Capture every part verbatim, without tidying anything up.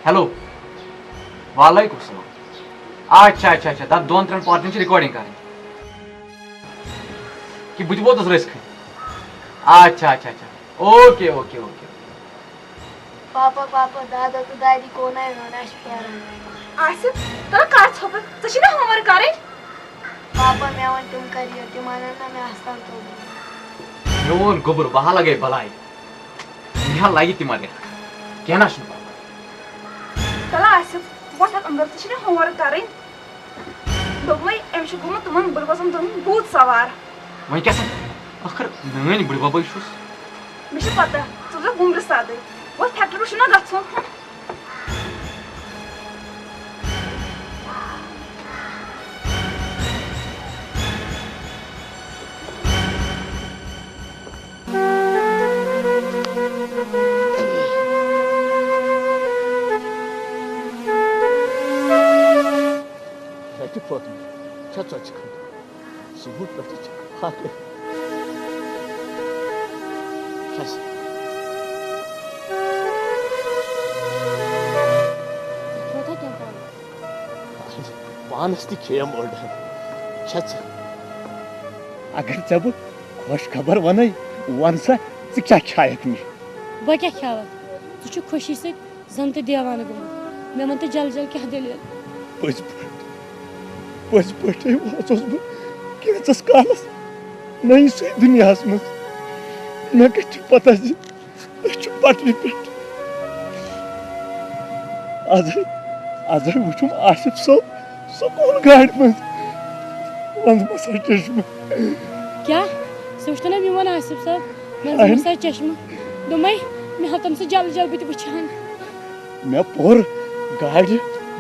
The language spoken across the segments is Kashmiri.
ہیلو۔ وعلیکم السلام۔ اچھا اچھا اچھا، دپ دۄن ترٛٮ۪ن پارٹین چھِ ریکارڈنگ کرٕنۍ۔ کہِ بہٕ تہِ ووتُس رٔسۍ کھنٛڈ۔ اچھا اچھا اچھا۔ Okay okay okay. پاپا پاپا، دادا تہٕ دادی کون آے وۄنۍ اَسہِ پھیران؟ آصف، تَلہٕ کر ژھۄپہٕ، ژےٚ چھِ نا ہوم ورک کرٕنۍ؟ پاپا، مےٚ وۄنۍ تِم کر یہِ، تِم اَنَن نہ مےٚ اَستان توٚبرُک۔ میون گوٚبُر، بہٕ ہا لگے بلاے۔ مےٚ ہا لگہِ تِمن رٮ۪تھ کھنٛڈ۔ کینٛہہ نہ چھُنہٕ پرواے۔ تَلہٕ آصف، وۄتھ اَتھ اندر، ژےٚ چھِ نا ہوم ورک کرٕنۍ؟ دوٚپمَے، أمِس چھُ گوٚمُت تِمَن بٕڈبَبَن دۄن بھوٗت سوار۔ وۄنۍ کیٛاہ سا؟ ٲخٕر میٲنۍ بٕڈبَبٕے چھُس۔ مےٚ چھِ پَتہ، ژٕ روزَکھ وُمرِ سادٕے۔ وۄتھ، فیکٹری پٮ۪ٹھ چھُنہ گژھُن۔ رٹہِ فوتمہ چھےٚ ژۄچہِ خٲطرٕ۔ صبحُک پٮ۪ٹھٕ چھِ فاقے۔ کھس۔ کھیوتھا کینٛہہ پانہٕ؟ پانس تہِ کھیم أڑ ہن۔ چھےٚ ژٕ؟ اگر ژےٚ بہٕ خۄش خبر ونے، ون سا، ژٕ کیٛاہ کھیایکھ مےٚ؟ بہٕ کیٛاہ کھیاوتھ؟ ژٕ چھُکھ خوشی سۭتۍ زن تہِ دیوانہٕ گوٚمُت۔ مےٚ وَن تہٕ جل جل کیٛاہ دٔلیٖل؟ پٔزۍ پٲٹھۍ، پٔزۍ پٲٹھۍ واژوس بہٕ کینٛژس کالس نٔیسٕے دُنیاہس منٛز۔ مےٚ کتہِ چھِ پتہ زِ أسۍ چھِ پٹرِ پٮ۪ٹھ۔ ازے، ازے وُچھُم آصف صٲب سکوٗل گاڑِ منٛز۔ منٛزٕ مسا چشمہٕ۔ کیٛاہ؟ ژٕ وٕچھتہٕ نہ میون آصف صٲب؟ منٛزٕ اہن۔ مسا چشمہٕ؟ دوٚپمَے، مےٚ ہاو تٔمۍ سٕنٛز جل جل بہٕ تہِ وٕچھِ ہن۔ مےٚ پوٚر گاڑِ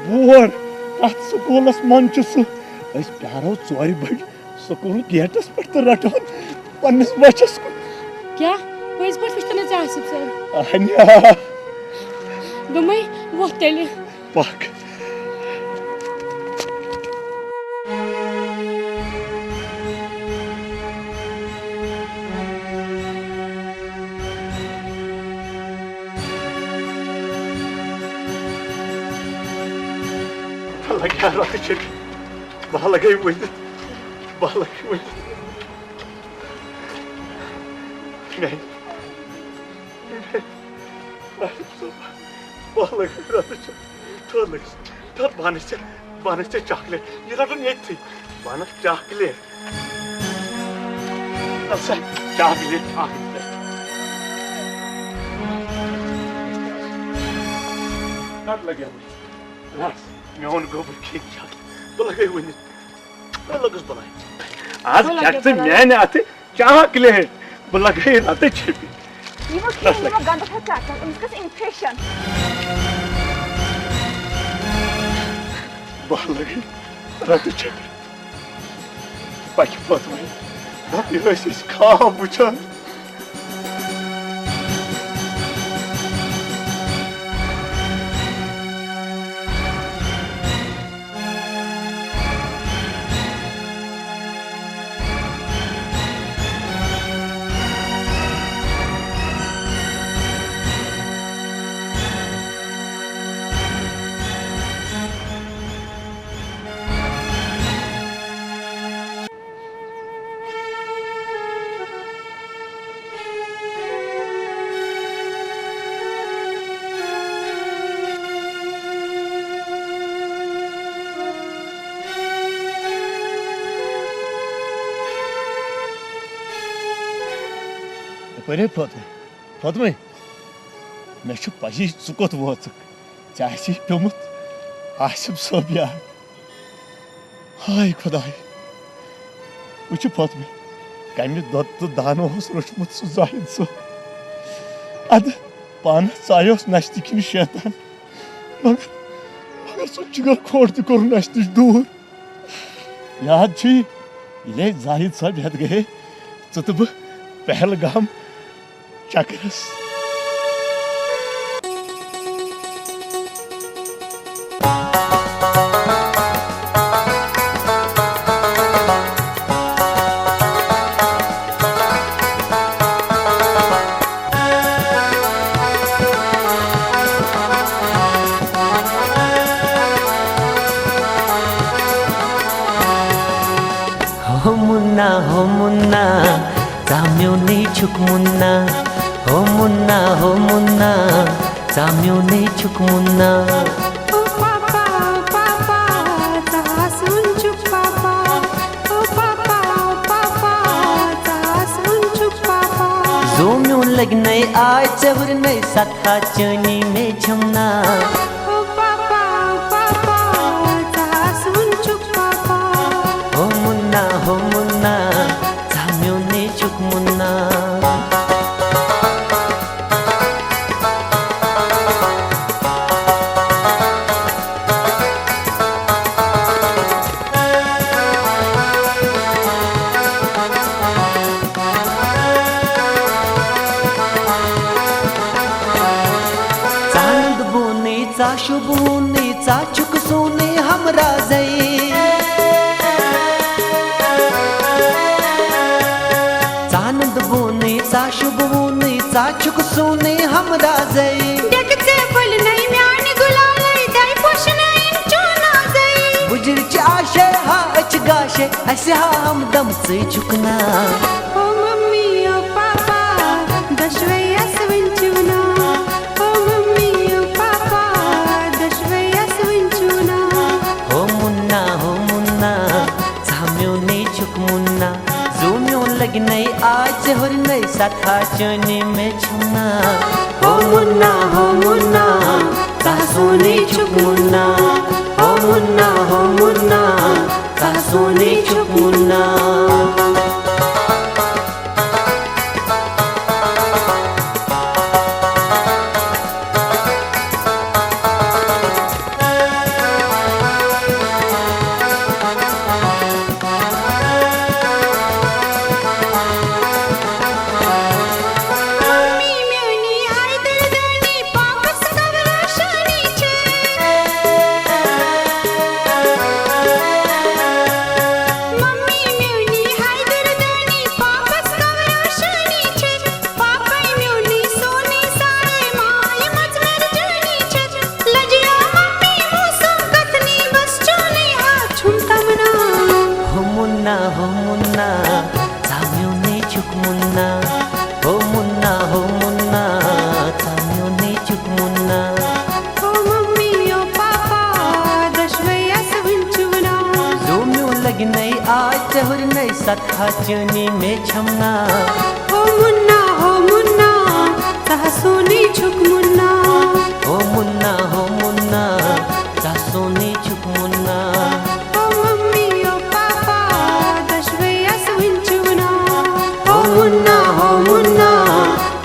بور۔ تتھ سکوٗلس منٛز چھُ سُہ۔ أسۍ پیارو ژورِ بجہِ سکوٗل گیٹس پٮ۪ٹھ تہٕ رٹہون پننِس بچس کُن۔ کیٛاہ؟ پٔزۍ پٲٹھۍ وٕچھتہٕ نہٕ ژےٚ آصف صٲب؟ اہنیا۔ دوٚپمَے، وۄتھ تیٚلہِ۔ پکھ۔ لگیا رۄخہٕ چھٔکۍ۔ بہٕ لگے ؤنِتھ۔ بہٕ لگے ؤنِتھ۔ میانہِ، میانہِ آصف صٲب، بہٕ لگے رۄخہٕ چھٔکۍ۔ تھوٚد لٔگِس۔ تھوٚد بانہٕ ژےٚ، بانہٕ ژےٚ چاکلیٹ۔ یہِ رَٹُن ییٚتھٕے۔ بانہٕ چاکلیٹ۔ نہ سا، چاکلیٹ اکھ دِ۔ کَتھ لَگہِ وۄنۍ؟ رَس، میون گوٚبُر کھیٚیہِ چاکلیٹ۔ بہٕ لَگے وٕنہِ۔ بہٕ لوٚگُس بَلاے۔ آز بہٕ لَگے کَڑ ژٕ بَلاے۔ میٛانہِ اَتھٕ چاکلیٹ۔ بہٕ لَگے رَتہٕ چھِپہِ۔ یِمو کھیٚیہِ یِمو گنٛدٕ کھۄتہٕ ژٹان، أمِس گژھِ اِنفیکشن۔ بہٕ لَگے رَتہٕ چھِپہِ۔ پَکہِ پَتہٕ وۄنۍ۔ دَپ، یہِ ٲسۍ أسۍ خواب وٕچھان۔ یپٲرۍ ہے فاطمے، فاطمے، مےٚ چھُ پَیی ژٕ کوٚت وٲژٕکھ۔ ژےٚ آسی پیوٚمُت آصف صٲب یاد۔ ہاے خۄداے، وٕچھِ فاطمہ، کمہِ دۄدٕ تہٕ دانہٕ اوس روٚچھمُت سُہ زاہد صٲب۔ ادٕ پانس ژایوس نستہِ کِنۍ شیطان، مگر، مگر سُہ جگر کھوڑ تہِ کوٚر نستِش دوٗر۔ یاد چھُے، ییٚلے زاہد صٲب ہٮ۪تھ گٔیے ژٕ تہٕ بہٕ پہلگام چکرس۔ ہو مُنا، ژٕ ہا میونُے چھُکھ مُنا۔ ہو مُنا، ہو مُنا، ژٕ ہا میونُے چھُکھ مُنا۔ او پاپا، او پاپا، ژٕ ہا سون چھُکھ پاپا۔ او پاپا، او پاپا، ژٕ ہا سون چھُکھ پاپا۔ زو میون لگنے آے ژےٚ ہُرنے ستھا چٲنی مے چھمنا۔ او پاپا، او پاپا، ژٕ ہا سون چھُکھ پاپا۔ ہو مُنا، ہو مُنا، ژٕ ہا میونُے چھُکھ مُنا۔ ژاند بونٕے، ژا شوٗبوُنٕے، ژا چھُکھ سونٕے ہمرازے۔ ژاند بونٕے، ژا شوٗبوُنٕے، ژا چھُکھ سونٕے ہمرازے۔ ڈیکہٕ ژےٚ پھٔلۍ نَے میانہِ گُلالے، دَے پوشہٕ نَے چون نازے۔ بُجرِ چھِ آشے ہا أچھ گاشے، اَسہِ ہا ہمدم ژٕے چھُکھ نا۔ او ممی، او پاپا، دۄشوے اَسہٕ وٕنۍ چھِو نا۔ او ممی، او پاپا، دۄشوے اَسہٕ وٕنۍ چھِو نا۔ ہو مُنا، ہو مُنا، ژٕ ہا میونُے چھُکھ مُنا۔ زو میون لگنے آے ژےٚ ہُرنے ستھا چٲنی مے چھمنا۔ ہو مُنا، ہو مُنا، ژٕ ہا سونُے چھُکھ مُنا۔ ہو مُنا، ہو مُنا، ژٕ ہا سونُے چھُکھ مُنا۔ ممی میٲنی حیدر دٲنی، پاپس کورا شٲنی چھے۔ ممی میٲنی حیدر دٲنی، پاپس کورا شٲنی چھے۔ پاپے میونُے سونُے سارے ماے مژ مرجانی چھے۔ لجیا ممی موسم کتنی بس چونُے ہا چھُم تمنا۔ ہو مُنا، ہو مُنا، ژٕ ہا میونُے چھُکھ مُنا۔ ہو مُنا، ہو مُنا، ژٕ ہا میونُے چھُکھ مُنا۔ او ممی، او پاپا، دۄشوے اَسہٕ وٕنۍ چھِو نا۔ زو میون لگنے آے ژےٚ ہُرنے ستھا چٲنی مے چھمنا۔ او مُنا، او مُنا، ژٕ ہا سونُے چھُکھ مُنا۔ او مُنا، او مُنا، ژٕ ہا سونُے چھُکھ مُنا۔ او ممی، او پاپا، دۄشوے اَسہٕ وٕنۍ چھِو نا۔ او مُنا، او مُنا،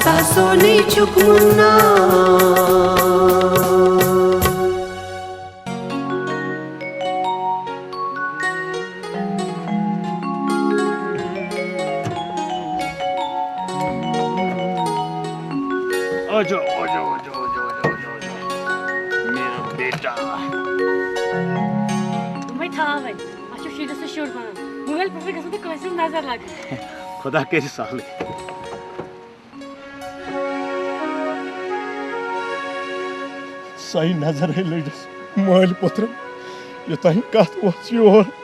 ژٕ ہا سونُے چھُکھ مُنا۔ آجا، آجا، آجا۔ میرا بیٹا۔ دوٚپمَے تھاو وۄنۍ۔ اَتھ چھُ شُرِس سۭتۍ شُر بَنان۔ موبایِل پٮ۪ٹھ گژھان تہٕ کٲنٛسہِ ہٕنٛز نظر لَگان۔ خۄدا کَرِ سہلٕے۔ سۄے نظرے لٔجِس مٲلۍ پوٚترَن، یوٚتام کَتھ وٲژ یور۔